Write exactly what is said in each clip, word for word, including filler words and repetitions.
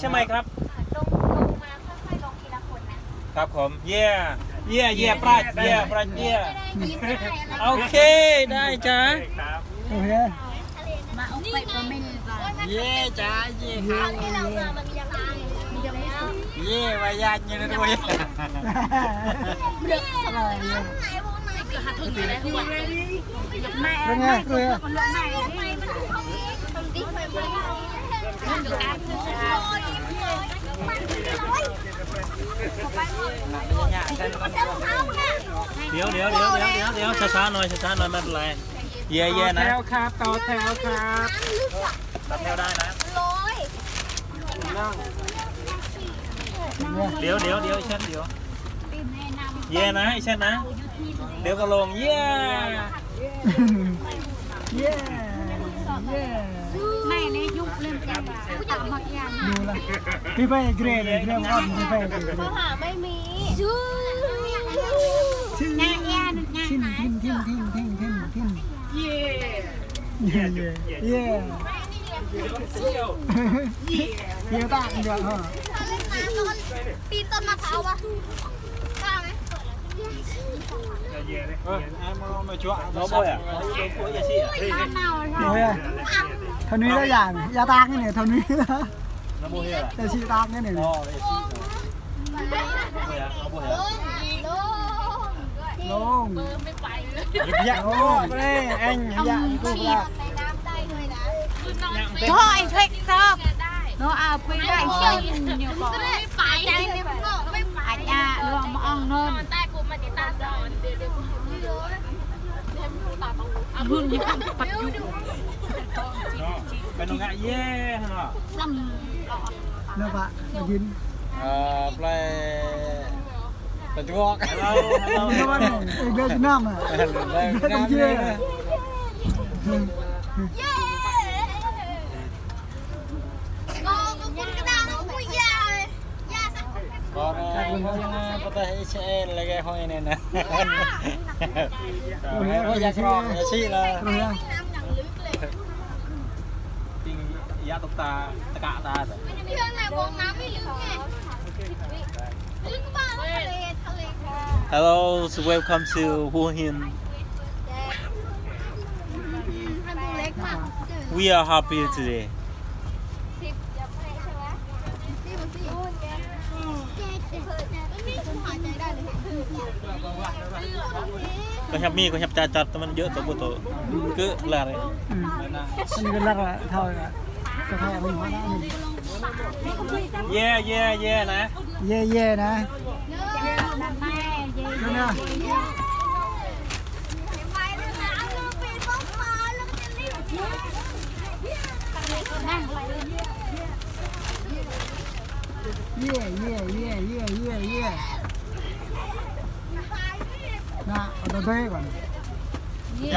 ใช่ไหมครับ ลง ลงมาค่อยๆ ลงทีละคนนะ ครับผม เย่ เย่ เย่ ปรัชญ์ เย่ ปรัชญ์ เย่ ไม่ได้ยิ้มไม่ได้อะไร โอเค ได้จ้ะ ครับ โอเค มาเอาไปก็ไม่ได้จ้ะ เย่จ้ะ เย่ครับ ที่เรามามันยัง มันยังไม่สุก เย่ ว่าญาติเย็นด้วย เป็นไง เป็นไง เดี๋ยว เดี๋ยว เดี๋ยว เดี๋ยว เดี๋ยว ช้าๆ หน่อย ช้าๆ หน่อย ไม่เป็นไร เย่ เย่ นะ ต่อแถวครับ ต่อแถวครับ ต่อแถวได้นะ เดี๋ยว เดี๋ยว เดี๋ยว อีกชั้นเดี๋ยว เย่นะ อีกชั้นนะ เดี๋ยวก็ลง เย่ เย่ เย่ ไม่เลย ยุบเริ่มจากตามหมดยัง ดูละ พี่ไปเกรดเลย เรื่องอ้อม พี่ไปเกรดเลย เขาหาไม่มี ชื่อ ชื่อ งานแอน งาน ทิม ไหน ทิม ทิม เย่ เย่ เย่ เย่ เย่ เย่ ตั้งเยอะฮะ ปีนต้นมะพร้าวอะ กล้าไหม เออ เอามาลองมาชั่ว เราบ่อยอะ เฮ้ย เท่านี้แล้วอย่าง อย่าตากนี่เนี่ย เท่านี้ เราบ่อยอะ แต่ชีตากนี่เนี่ย อ๋อ เดี๋ยวชี เอาบ่อยอะ ลง เดี๋ยวเดี๋ยว โอ้ย anh, anh, dạ, cô là. Thôi, anh Thịnh sao? Nó à, quên lại, quên nhiều quá. Anh à, nó mà ông nôn. Hưn ñu ăn bật dụ. Nó, cái nó ngại dễ hả? Nó bạ, nó gin. Ờ, play. Bật dụ. Hello, hello. Nó bạ, nó, Việt Nam à? Hello, Việt Nam Campuchia. Này. Con, con, con cái đau nó cũng quỳ da rồi. Con, ờ, con, ờ, có thể sẽ là cái hơi này nè. Ôi, dạ, con, dạ, chị là. Ôi, dạ. Ting, ya, tuk ta, tơkă ta. Hello, so welcome to Hua Hin. We are happy today. ก็แฮปปี้ ก็แฮปปี้จัดๆ แต่มันเยอะตัวกูตัว คือลาเลย อืม อันนี้ก็ลาละ เท่าละ ก็เท่าละ เย่ เย่ เย่ นะ เย่ เย่ นะ เย่ เย่ นะ เย่ เย่ เย่ เย่ เย่ เย่ น่ะ เอาตัวเท่ก่อน เย่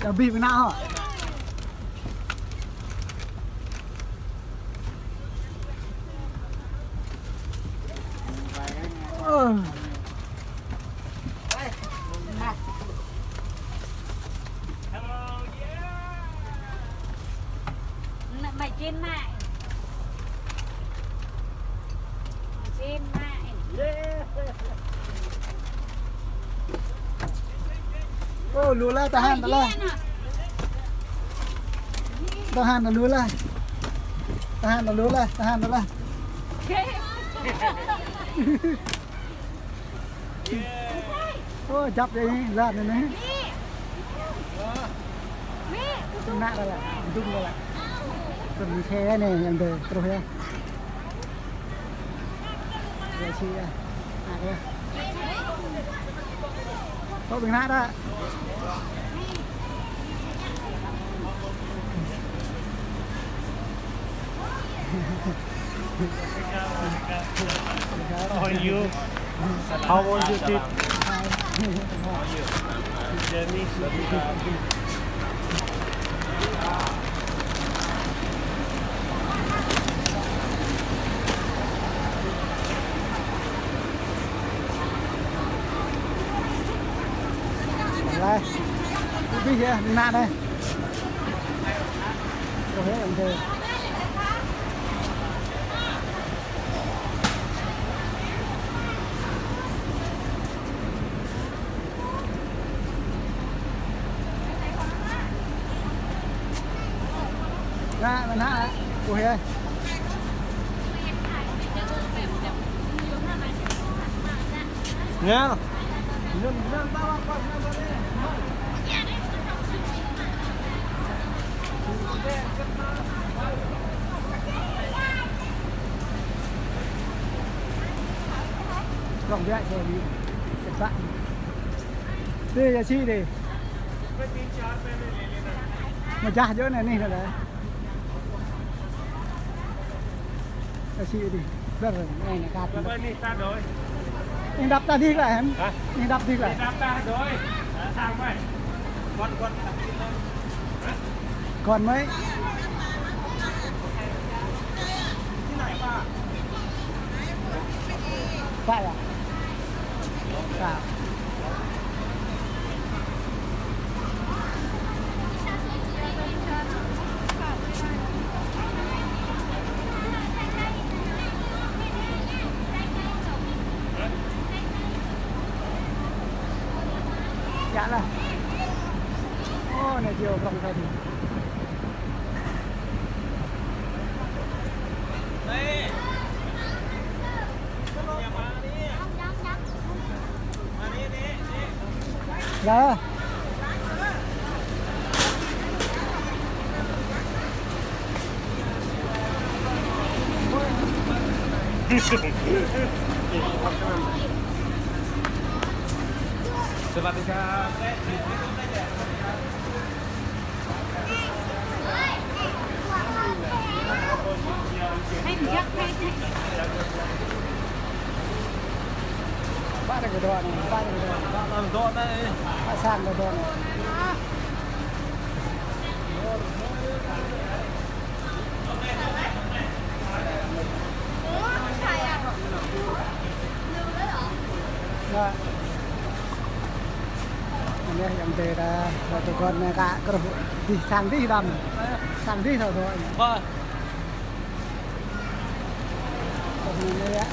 จะบีบหน้าเหรอ เออ Mày trên mạng. Trên mạng. Ô, lu lah, tahan, tahan. Tahan, lu lah. Tahan, lu lah, tahan, lu lah. Ô, chụp đi, lát nữa nè. Nă đó là, đúng đó là. Còn xe này, yang đời, terus ya. Ya, sih, ya. Nah, ya. Có bình nạ đó. How are you? How was your trip? Journey? Đây. Không biết hả? Nạ đây. Rồi, ok. Nă, ôh yơh. Nă. Rŏng biă čô đi. Čơpă. Đi, ya si đi. Mơjah djơ̆ anai anih anai. Ya si đi. Ƀiă anai, anai kăt. Anai đăp ta dih lah, em? Hah? Anai đăp dih lah. Anai đăp ta đơi. Sang mai. Kon, kon. Kon mai. Pă ya? Pă. Djă lah. Ơ, anai či prŏng tơdơi. Lah. Sawasdee khap. Pă kơ dŏ anai, pă kơ dŏ anai. Pă sang kơ dŏ anai. Nă. Anai yăng tê ta, ta tơguan anai kơ kơruh dih sang dih đăm. Sang dih thâo thâo. Vâng. Kơruh anai yơh.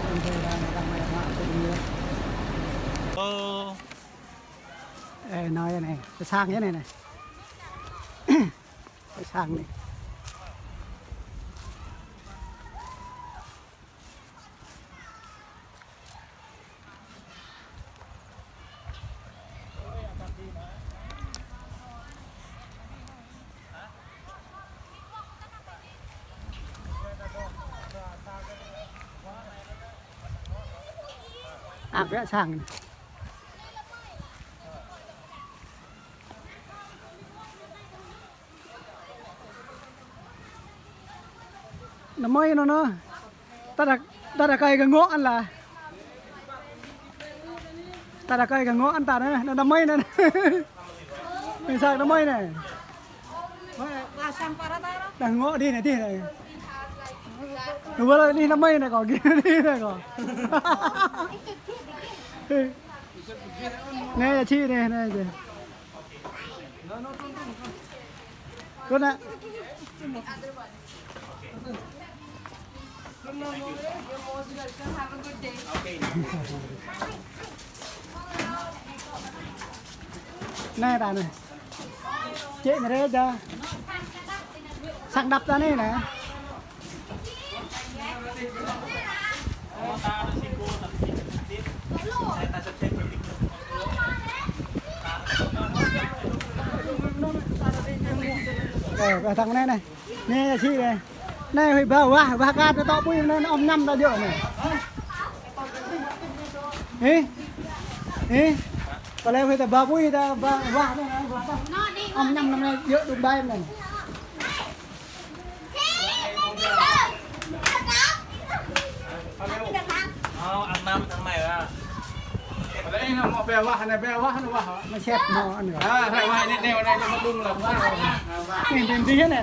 Yăng tê ta, ta mai mă kơruh anai. Ơ. Ê, anai yơh anai. Tơ sang yơh anai anai. Tơ sang anai. Ăt biă sang. Anăm mơi anŭn anŭn. Ta đa, ta đa kơi kơ ngŏ anŭn lah. Ta đa kơi kơ ngŏ anŭn ta anŭn, anŭn anăm mơi anŭn. Mơi sang anăm mơi anŭn. Đa ngŏ dih anŭn, dih anŭn. Lu bơ dih anăm mơi anŭn kâo, gih dih anŭn kâo. Anai ya či anai, anai ya či. Kơ anŭn. Anai ta anai. Čĕ anai rai ta. Sang đăp ta anai anai. Ơ, kơ thang anai anai. Anai, si anai. Anai, huĭ ba wah, wah kơ ta tŏ apui anai, ŏm añăm ta djơ̆ anai. Hĭ? Hĭ? Kơ lĕ huĭ ta ba apui ta ba wah anai, wah ta. Ŏm añăm anai, djơ̆ đŭng ƀai anai. Ơ, ăn năm tháng này à. Ở đây nó mò bè vah này, bè vah nó vah. Nó xếp mò ăn rồi. À, phải vah này, đeo này, nó đúng là vah. Nhìn đến tí này này.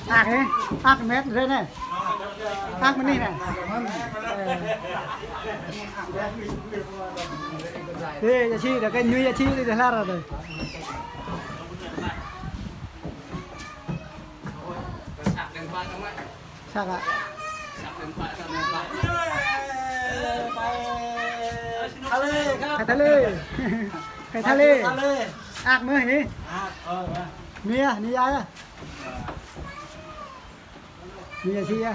Ăt anai, ăt mĕt rơi anai. Ăt mơnih anai. Ê, ya či, đa kơ ñu ya či, đa hlar đa. Săk hă? Săk hă? Kơ tơlơi. Kơ tha lê. Tha lê. Ak mơ̆ hĭ. Ak, ơ, ơ. Nia, nia ya. Nia si ya.